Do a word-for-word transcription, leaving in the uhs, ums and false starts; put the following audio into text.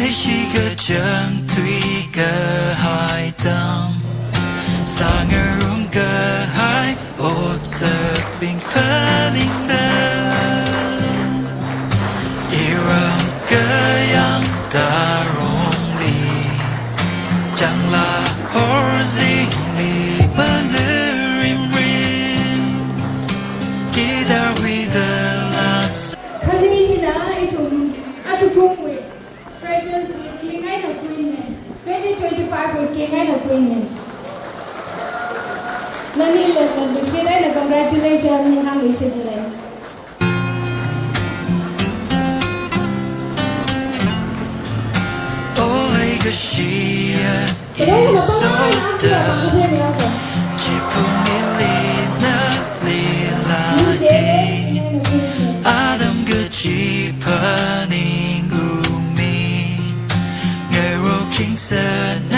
Ishi kachāng tui kahai tam, sāngarum kahai otsabing phaningda. Iram kayang tarongli, changla horzingli manurimrim, kidar widala. Khani hina ithum achukum wi Freshers Week ki ngaina Queen ne. Twenty twenty-five Week ki ngaina Queen ne. Nani le le lushit eina congratulations ni hāngluishit le. Olei kashia. Kayong na pama na kia ba kupe mi ako. Chipumili na lila. Lushit e. Adam kachi phaningumi. Ngarok chingsa na